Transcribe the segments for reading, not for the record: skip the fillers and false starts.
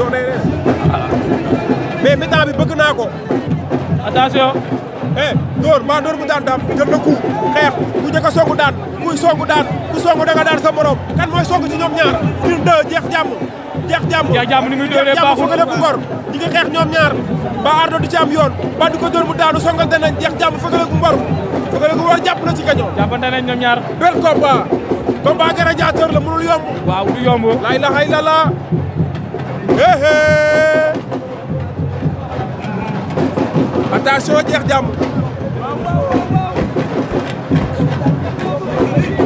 doonee mais mi-temps bi bëgg naa ko. attention. dóor mu daan daam jël na coup xeex ku njëkk a songu daan kuy songu daan ku songu da nga daan sa morom kan mooy songu ci ñoom ñaar une deux jeex jàmm. jeex jàmm ni muy dooree baaxul Feugeuleu bu Ngor ñi ngi xeex ñoom ñaar ba Ardo du ci am yoon ba du ko dóor mu daanu songante nañ jeex jàmm Feugeuleu bu Ngor jàpp na ci gaño jàppante nañ ñoom ñaar bel combat gladiateur la mënul yomb waaw du yomb la ilaha illallah attention jeex jàmm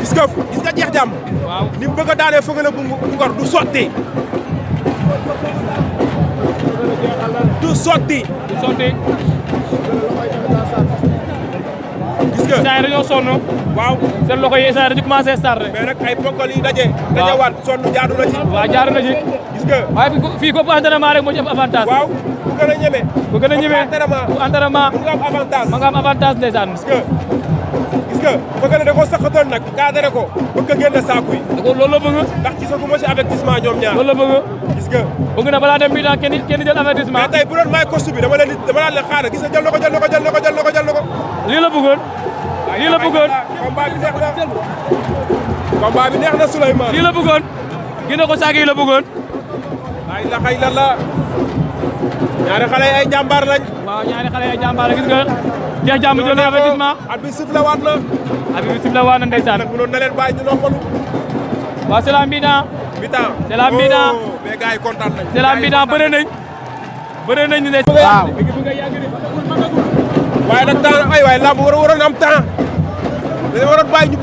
gis nga jeex jàmm waaw ni mu bëgg a daanee Feugeuleu bu Ngor du sotti du sotti gis nga saa yi dañoo sonn waaw seen loxo yi saa yi dañu commencé starté mais nag ay ponkal yi dajewaat sonn jaadu na ci waaw jaadu na ci gis nga waaye fii ko entraînement rek moo ci am avantage waaw bu gën a ñeme bu entraînement mu nga am avantage ma nga am avantage ndeysaan gis nga Feugeuleu da ko saxatoon nag cadré ko bëgg a génne saaku yi loolu la bëgg ndax gisaguma ci avertissement ñoom ñaar loolu la bëgg gis nga bëgg na balaa dem bi daan kenn jël avertissement mais tey bu doon may costu bi dama leen xaaral gis nga jël na ko lii la bëggoon combat bi neex na combat bi neex na Souleymane lii la bëggoon gis na ko saako yi la bëggoon la ilaha illallah ñaari xale ay jàmbaar lañ waaw ñaari xale ay jàmbaar gis nga jeex jàmm jël na avertissement at bi sifflé waat na ndeysaan nag mënoon na leen bàyyi ñu noppalu waaw c'est la mi-temps c'est la mi-temps mais gars yi kontaan nañ c'est la mi-temps bëre nañ ne waaw waaye nag temps ay waay lamb waroon am temps dañu waroon bàyyi ñu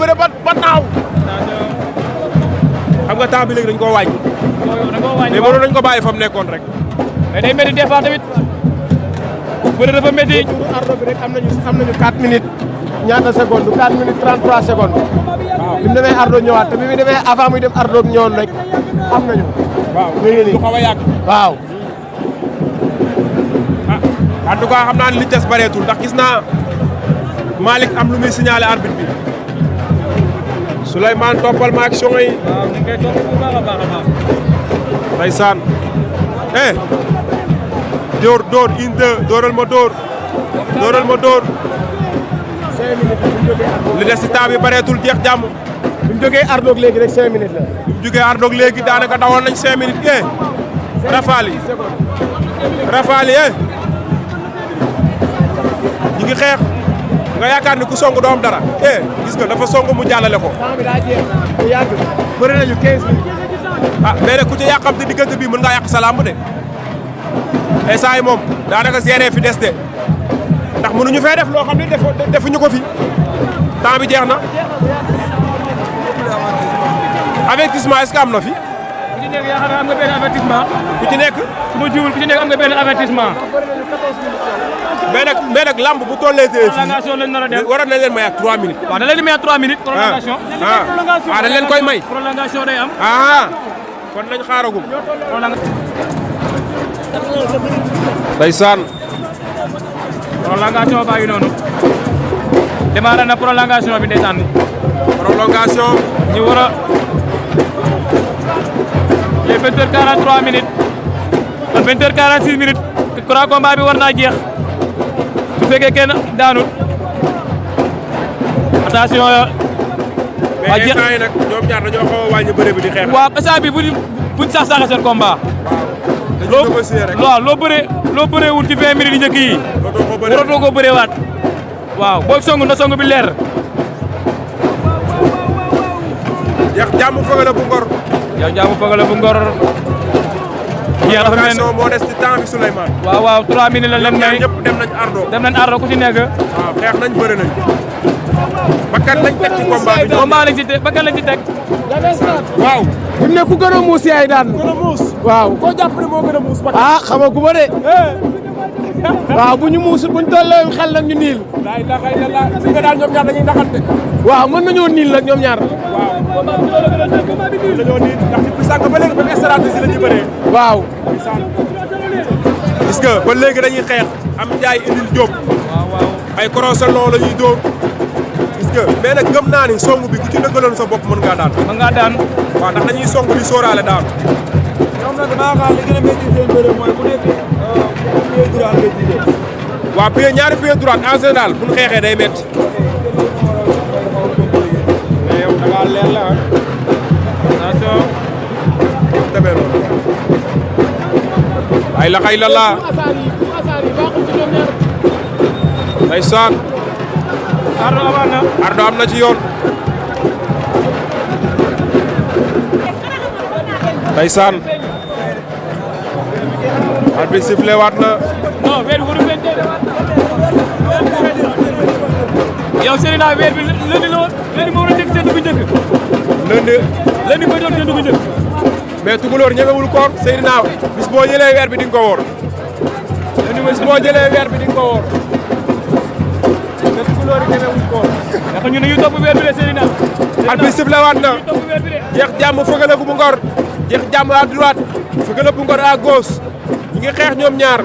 bëre ba naaw xam nga temps bi léegi dañ koo wàññi mais waroon nañ ko bàyyi fa mu nekkoon rek mais day métti des fois tamit bëre dafa métti Ardo bi rek am nañu 4 minutes ñaata secondes 4 minutes 33 secondes waaw bi mu demee Ardo ñëwaat te bi mu demee avant muy dem Ardo ñëwoon rek am nañu waaw lu xaw a yàgg waaw en tout cas xam naa ne li des bareetul ndax gis naa Malick am lu muy signalé arbitre bi Souleymane toppal ma action yi. waaw ñu ngi koy topp bu baax a baax. ndeysaan dóor une deux dóoral ma dóor. 5 minutes li des si temps bi bareetul jeex jàmm. bi mu jógee Ardo léegi rek 5 minutes la. bi mu jógee Ardo léegi daanaka dawoon nañ 5 minutes Rafali ñi ngi xeex nga yaakaar ni ku song doom dara gis nga dafa song mu jàllale ko. temps bi daa jeex bu yàgg bëri nañu 15 minutes. mais nag ku ci yàqam te diggante bii mën ngaa yàq sa lamb de instant yi moom daanaka gérer fi des de ndax mënuñu fee def loo xam ne defuñu ko fi temps bi jeex na. avertissement est-ce que am na fi. ku ci nekk yaakaar naa am nga benn avertissement. ku ci nekk. su ma juumul ku ci nekk am nga benn avertissement. mais nag lamb bu tollee tee fii prolongation lañ nar a def waroon nañ leen may ak 3 minutes. waaw da leen di may ak 3 minutes. prolongation dañ leen koy may. prolongation day am. kon nañ xaaragum. ndeysaan. prolongation baa ngi noonu. démarré na prolongation bi ndeysaan. prolongation. ñu war a. les 20h43 minutes. kon 20h46 minutes. crois combat bi war naa jeex. su fekkee kenn daanul. attention. mais instant yi nag ñoom ñaar dañoo xaw a wàññi bëre bi di xeex. waaw instant bi buñ sax saxee seen combat. dañu négocier rek. waaw loo bëree wul ci 20 minutes yi njëkk yi. waratoo ko bëree waat. waaw boo song na song bi leer. jeex jàmm Feugeuleu bu Ngor. jeex jàmm Feugeuleu bu Ngor. jeex dafa mel ni moo des ci temps bi Souleymane. waaw 3 minutes la leen may. ñëpp dem nañ Ardo. dem nañ Ardo ku ci nekk. waaw xeex nañ bëri nañ. bakkan lañ teg ci combat bi. bakkan lañ ci teg. waaw. bu ne ku gën a muus yaay daan. gën a muus. waaw koo jàpp ne moo gën a muus. xamaguma de. waaw bu ñu muusul bu ñu tollee xel nag ñu niil. si nga daal ñoom ñaar dañuy naxante. waaw mën nañoo niil nag ñoom ñaar. waaw dañoo niil ndax nit bi sànq ba léegi même stratégie la ñuy bëree. waaw. gis nga ba léegi dañuy xeex am njaay indil jóob. ay croisé long la ñuy dóor. gis nga mais nag gëm naa ni song bi ku ci dëggaloon sa bopp mën ngaa daan. mën ngaa daan. waaw ndax dañuy song di sóoraale daan. ñoom nag damaa xaar li gën a métti seen bëre mooy ku nekk pied droit nga jiite. waaw ñaari pied droit en général bu ñu xeexee day métti. mais yow da ngaa leer la ah. attention. demee noonu. ay la xay la laa. ndeysaan. Ardo amaat na. Ardo am na ci yoon. ndeysaan. arbitre sifflé waat na. non weer bi waru leen yow Seydina weer bi lundi la woon lundi moo war a dégg seen dugub njëkk. lundi mooy doon seen dugub njëkk. mais Tukulóor ñemewul koor Seydina bis boo jëlee weer bi di nga ko woor. bis boo jëlee weer bi di nga ko woor. mais Tukulóor yi ñemewul koor. ndax ñun dañuy topp weer bi de Seydina. arbitre sifflé waat na. topp weer bi de. jeex jàmm Feugeula bu Ngor. jeex jàmm à droite Feugeula bu Ngor à gauche. ñi ngi xeex ñoom ñaar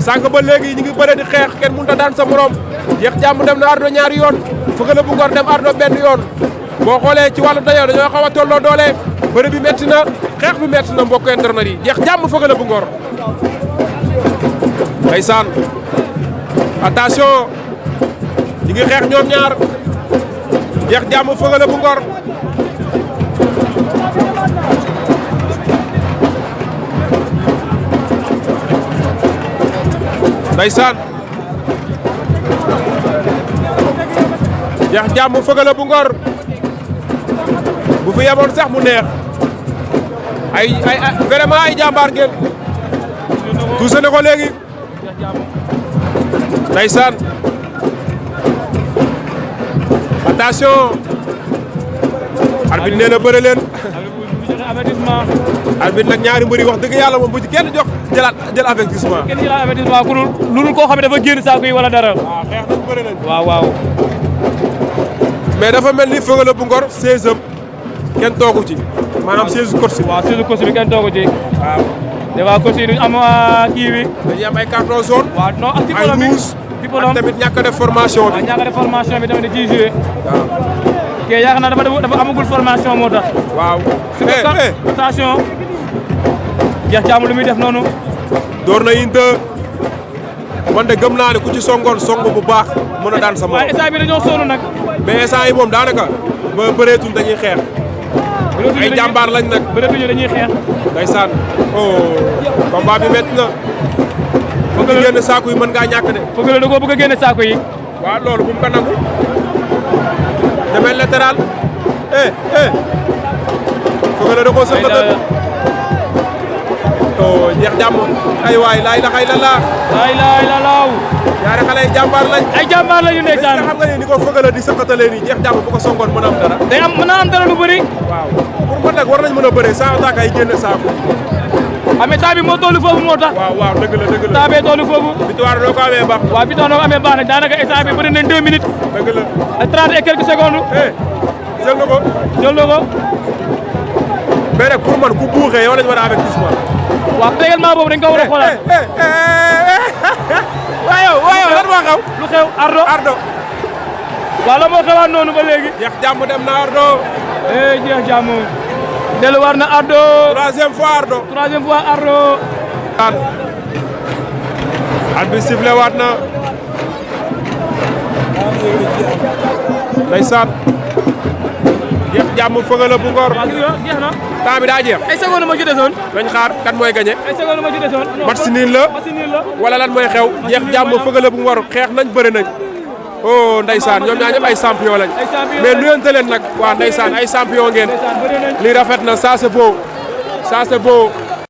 sànq ba léegi ñi ngi bëre di xeex kenn mënut a daan sa morom jeex jàmm dem na Ardo ñaari yoon Feugeula bu Ngor dem Ardo benn yoon boo xoolee ci wàllu dayoo dañoo xaw a tolloo doole bëre bi metti na xeex bi metti na mbokk internet yi jeex jàmm Feugeula bu Ngor ndeysaan attention ñi ngi xeex ñoom ñaar jeex jàmm Feugeula bu Ngor ndeysaan jeex jàmm Feugeula bu Ngor bu fi yemoon sax mu neex ay vraiment ay jàmbaar ngeen tuuse na ko léegi ndeysaan attention arbitre nee na bëre leen arbitre nag ñaari mbëri wax dëgg yàlla moom bu ci kenn jox jël avertissement. kenn jëlaat avertissement ku dul koo xam ne dafa génn saako yi wala dara. waaw xeex na bëri nañ. waaw. mais dafa mel ni Feugeula bu Ngor 16e kenn toogu ci maanaam 16 course bi. waaw 16 course bi kenn toogu ci. waaw. des fois course yi duñ am kii bi. dañuy am ay carton jaune. waaw non ak ay rouge ak tamit ñàkk a def formation bi. waaw ñàkk a def formation bi tamit da ciy joué. waaw. kii yaakaar naa dafa amagul formation moo tax. waaw. attention. jeex jàmm lu muy def noonu. door na inte man de gëm naa ne ku ci songoon song bu baax mën a daan sa morom. waaye instant bi dañoo sonn nag. mais instant yi moom daanaka ba bëreetul dañuy xeex. ay jàmbaar lañ nag. bëreetuñu dañuy xeex. ndeysaan oh combat bi métti na. bëgg a génn saako yi mën ngaa ñàkk de. Feugeula da koo bëgg a génne saako yi. waaw loolu bu mu ko nangu. demel latéral. Feugeula da koo sëkkatal. oh jeex jàmm ay waay laay la xay la laa. laay la laaw. ñaari xale yi jàmbaar lañ. ay jàmbaar lañu ndeysaan. xam nga ni ko Feugeula di sëkkatalee nii jeex jàmm bu ko songoon mën a am dara. day am mën a am dara lu bëri. waaw pour man nag war nañ mën a bëree sans attaque ay génne saako. mais temps bi moo tollu foofu moo tax. waaw dëgg la dëgg la. temps bee tollu foofu. victoire doo ko amee baax. waaw victoire doo ko amee baax na daanaka instant bi bëri nañ 2 minutes. dëgg la. ak 30 et quelques secondes. jël nga ko. jël na ko. mais nag pour man ku buuxee yow lañ war a avertissement. waaw règlement boobu dañ ko war a xoolaat. waaw lan moo xew. lu xew Ardo. waaw la moo xewaat noonu ba léegi. jeex jàmm dem na Ardo. jeex jàmm. dellu war na Ardo. troisième fois Ardo. arbitre sifflé waat na. ndeysaan. jeex jàmm Feugeula bu Ngor. waaw jeex na. temps bi daa jeex. ay secondes ma ci desoon. dañ xaar kan mooy gagné. ay secondes ma ci desoon. match nul la. wala lan mooy xew. jeex jàmm Feugeula bu Ngor xeex nañ bëre nañ. oh ndeysaan ñoom ñaar ñëpp ay champion lañ. mais nuyante leen nag waa ndeysaan ay champion ngeen. lii rafet na ça c'est beau.